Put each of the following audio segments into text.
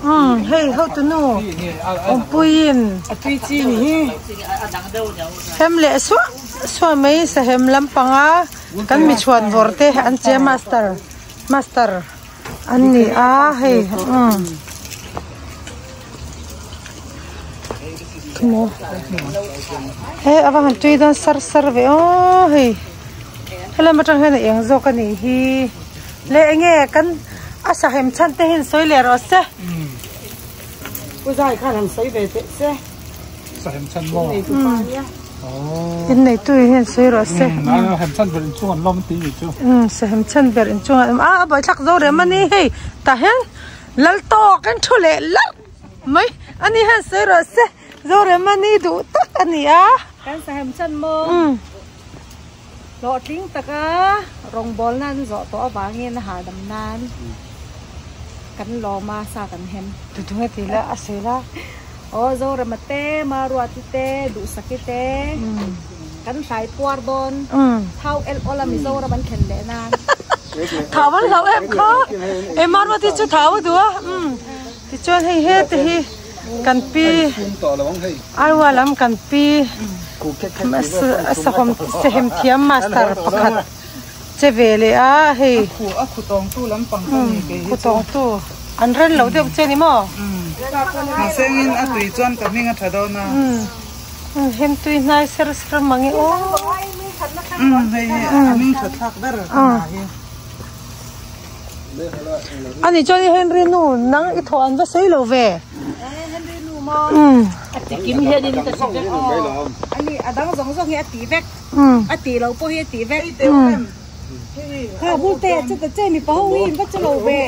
Umm hei hotunu awmpuiin hem leh suah suah mai sahem lampanga kan mi chhuan vawr te an che master master an ni a hei umm he a va han tui dawn sar sar ve aw hei helam atang hian a eng zawk a nih hi le enge kan a sahem chhan te hian sawi leh rawh se pu zai khan han sawi ve teh se sahem chhan maw in nei tu hian sawi rawh se sahem chhan ber inchung an lawm tih ni chu sahem chhan ber inchung an a a buaithlak zo rem a ni hei tah hian lal tawk an thu leh larh mai a ni hian sawi rawh se Zorem a ni duh tak a ni a. Kan sahem chan maw? Hlawhtling taka rawngbawlna an zawh tawh avangin a hahdam nan kan lawm a, sa kan hem. Tu tu nge tih la a sawi la. Aw Zorema te, Maruati te, Duhsaki te kan hlai puar dawn. Thau el awl a Mizoram an thlen leh nan. Thau an hlauh em kha? E Maruati chu thau a duh a. Tichuan hei hete hi kan pi Aiwa lam kan pi sahawm sahem thiam master pakhat che ve leh a hei khu tawngtu an ren lo deuh che ni maw hem tui hnai ser ser mang e aw. Ani chuan i Henry nu nang i thawh an va sawi lo ve. Henry nu maw a ti kim hian in ka ti vek aw. Ani a dang zawng zawng hi a ti vek. A ti lo pawh hi a ti vek. Kha bul te a chuta che mipa ho hi in va che lo ve.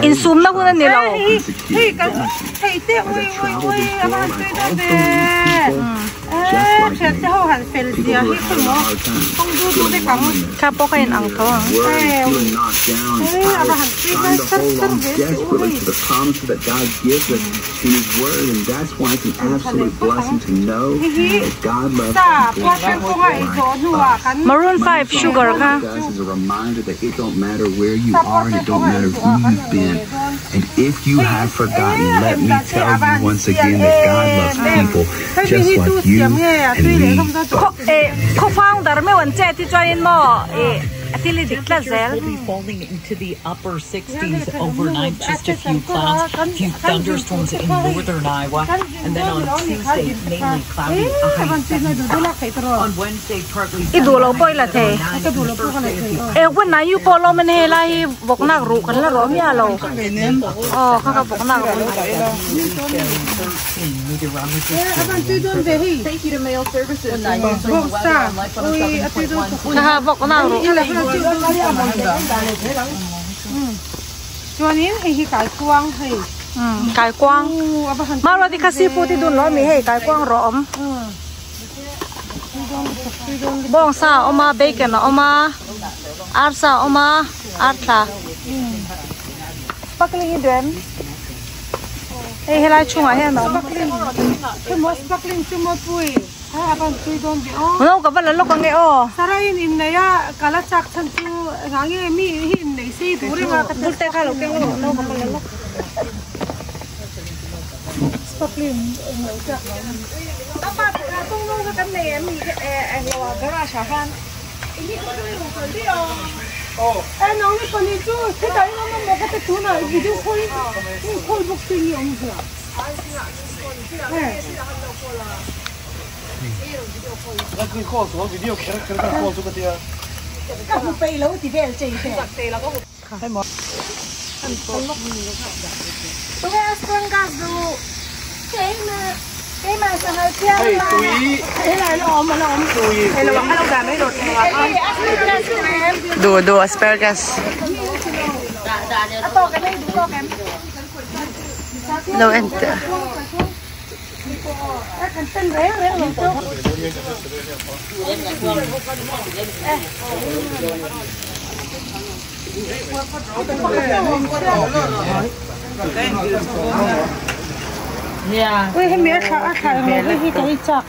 Insumna hun a ni lo. Kha pawh kha in ang tho ang. Maroon 5 sugar kha. Khaw founder meuh an che ti chuanin maw ih a thil hi dik tlat zel. I duh loh pawh i la thei. E hun ah yu pawh lawm a ni hei lai hi vawk nak ruh kan la rawh miah lo. Aw kha kha vawk nak ruh. Kha kha vawk nak ruh. Chuanin hei hi kaikuang hei. Umm kaikuang. Maruati kha seafood hi dun lo ami hei kaikuang rawh awm. Bawngsa a awm a bacon a awm a arsa a awm a arthla. Sparkling hi duh em? Hei helai chhungah hian a awm. Sparkling chu maw pui. A van tui dawn ve aw. No ka va la lawk ange aw. Sarai in innei a ka la chak chhan chu engah nge mi hi innei sei tur eng a ka Bul te kha lo keng lawk no ka va la lawk. Sparkling englo chak lo. Apa tawng rawng kha kan nei em ni englo ah garage ah khan. E nang ni pahnih chu khitah in awm a maw ka ti tunah video call in call bawk se nge awm zia. Ka hmu peih lo ti vel chei te. Tunge a spring gas duh. Du du asparagus. Lo en teh. Ui hemi a thla a thla englo hi hi ka ei chak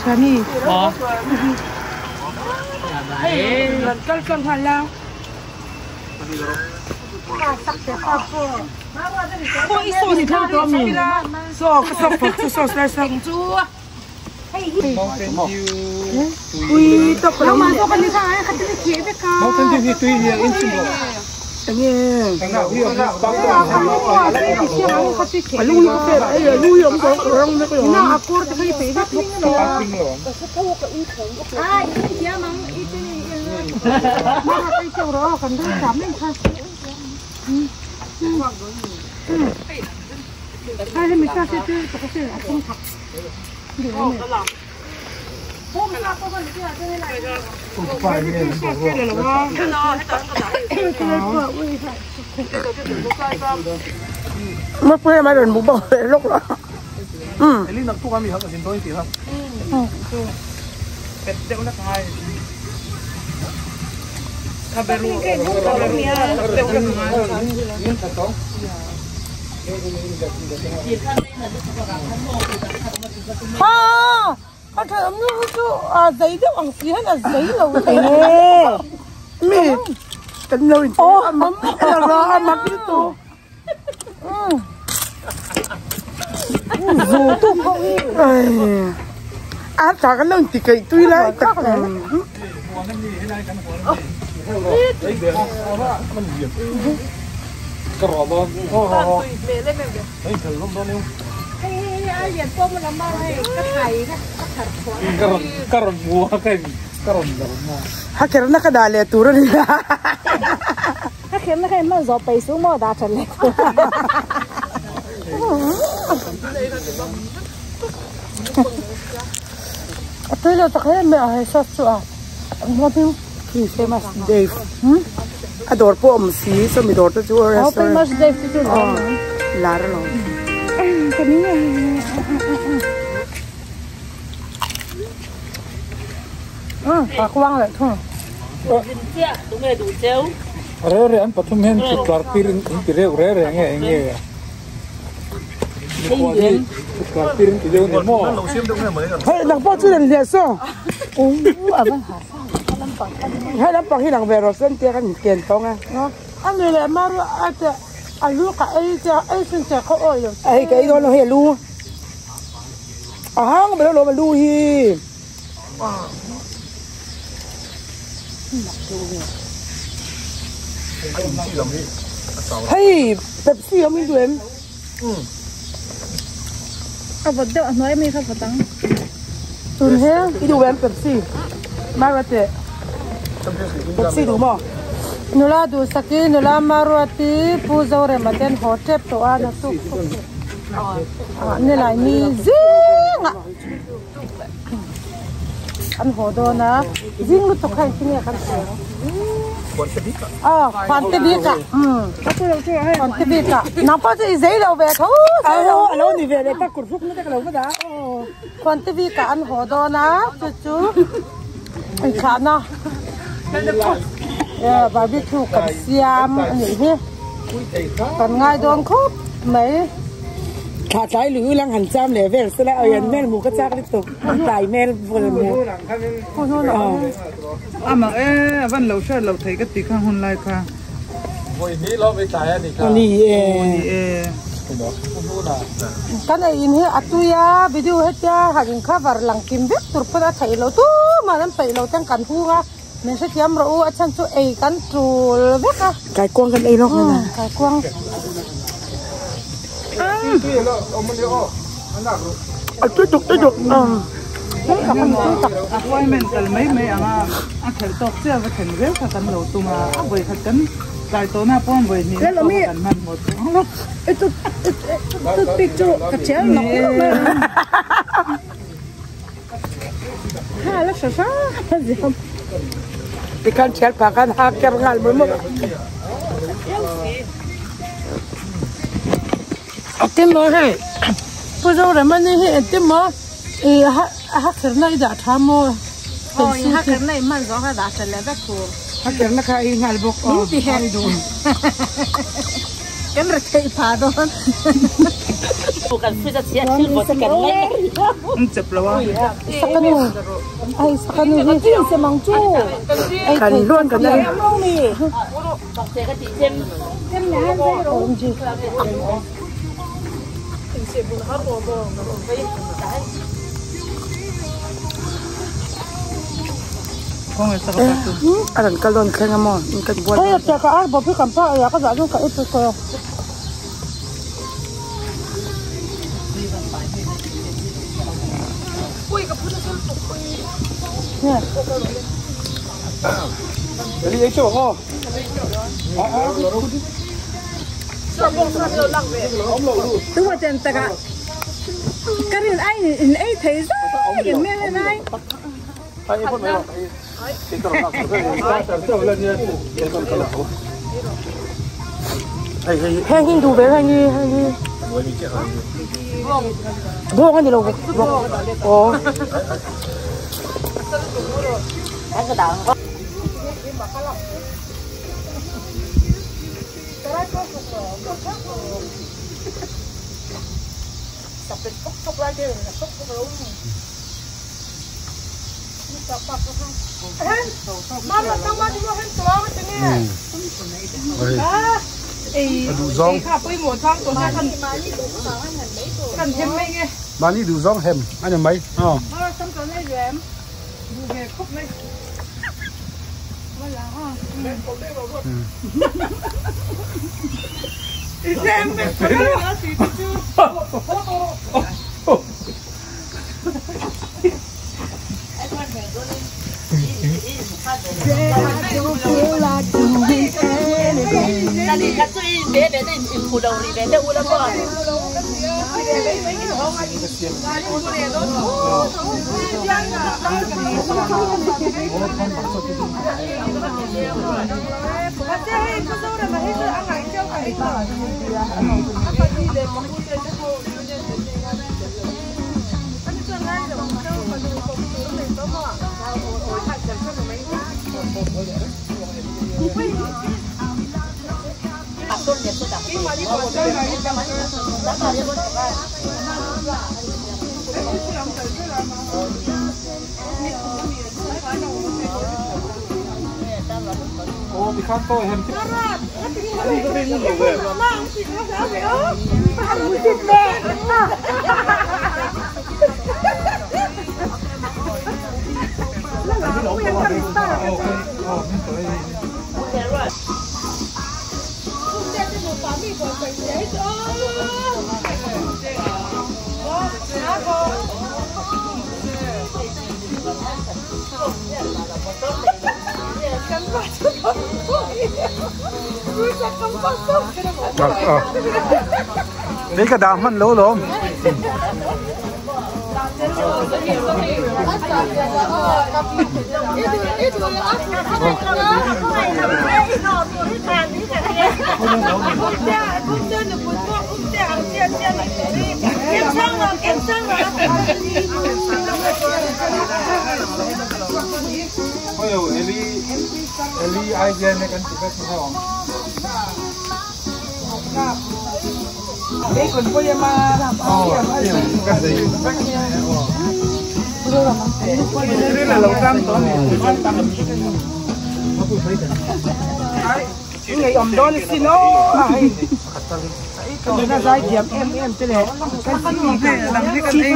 Chani. Ha! A tha am nu chu a zei deuh ang si hian a zei lo thei e. Mi kan lo in Oh, am la a mak ni tu. Zu tu ko hi. A tha kan lo ti kai tui lai tak. Ha ker na ka da le tur ani. Ha kher na kai ma zo pai su mo da chan le. A tui lo tak he me a he sa chu a. Mo pin Famous Dave. A dor po om si so mi dor to chu Oh, famous Dave chu lo. Lar lo. Pa kwang le thung. Re re an pathum hen chutlar pir in ti re re re nge nge. Chutlar pir in ti deu ne mo. Hey nang po chu le so. Hai lam pang hi lang ve ro sen te kan ken tong a. An ni le ma ru a te a lu ka ei te ei sin te kho oi lo. Ai cái đó nó hay lu. À hang mà nó mà lu hi. Hey, Pepsi ông mình em. A vật đỡ nói mi kha patang. Tun he Cái đồ em Pepsi. Marate. Pepsi đúng không? Nula du saki nula maruati pu zo re maten ho tep to a na tu. Ni lai ni zinga. An ho do na zing lu to khai tinge kan se. À, khoan te bi ka. Khoan te bi ka. Nang pa chu zei lo ve tho. Alo, alo ni về đây ta cột phúc nó ta lâu đó. Khoan te bi ka an ho do na chu chu. Ai kha na. Yeah, barbecue kan siam ani hi. Kan ngai don khop mai. Thả trái lử lăng hẳn trăm để về sẽ lại ở mẹ mù cái chắc tiếp tục tài mẹ vừa mù. À mà ê vẫn lâu sẽ lâu thấy cái tí khang hôn lại kha. Ni Kan ai in hi atuya video hetia hagin cover lang kim vek tur put a thei lo tu ma nan pei lo tang kan hunga min se thiam ro a chan chu ei kan tul vek a cái quăng cái ấy nó nè kai kwang tiếp tục appointment kal mai mai anga a khel tok che va then vel kha kan lo tuma a voi khat kan Tlai tawh na pawh an vawi hnih na pawh kan hman hmawt tawh ang. I toothpick chu ka chial nawk nawk mai a. Ha la hra hra a ziam. Tikhan thial phah khan ha ker nghal mai maw. A ti maw hei Pu Zoremani hi engtin maw i a hakherna i dah tha maw? Aw i hakherna i hman zawh kha dah tha leh vek tur. Hakherna kha i nghal bawk aw. Min ti hek kan ri theih phah dawn. An chep lo a. Sakanu ai sakanu hi Kan luan kan ari. A rawn kal dawn thleng a maw in ka bual hei a ka ar bawp hi kan pa a ka dah dawn ka ep ko Đúng rồi tiền ta cái này ai in ai thấy ra cái mẹ này heng hi duh ve heng hi heng hi bawng a ni lo bawk aw. Mani duh zawng hem a ni mai aw. Lấy cái đá mình lỗ lỗ. Eli ai gen này cần chụp cái không? Đây còn có gì mà đây là lẩu cam to này. Ngày ẩm đó xin lỗi. Cái nó dai diệm em thế này. Cái gì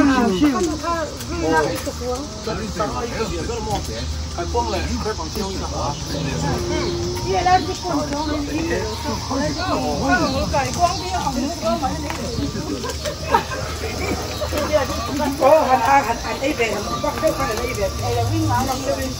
Ô, hành ăn ấy về, bắt cái con này về, đây là win mà, làm cái win.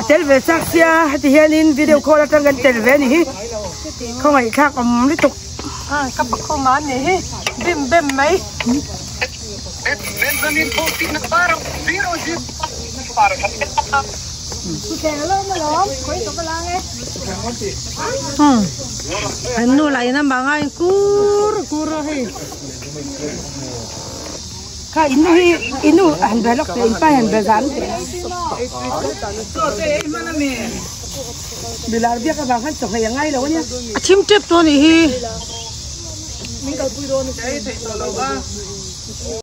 Tel ve sak sia heti hianin video call atang kan tel ve ni hi khawngaih thlak awm lutuk ka pakhawm a ni hi bim bem mai an nu lah in a mah ngaiin kur kur a hei kha inu hi inu han ve lawk teh in pa han ve zan teh milar biak avang khan chaw hei a ngai lo ania a thim tep tawh anih hi.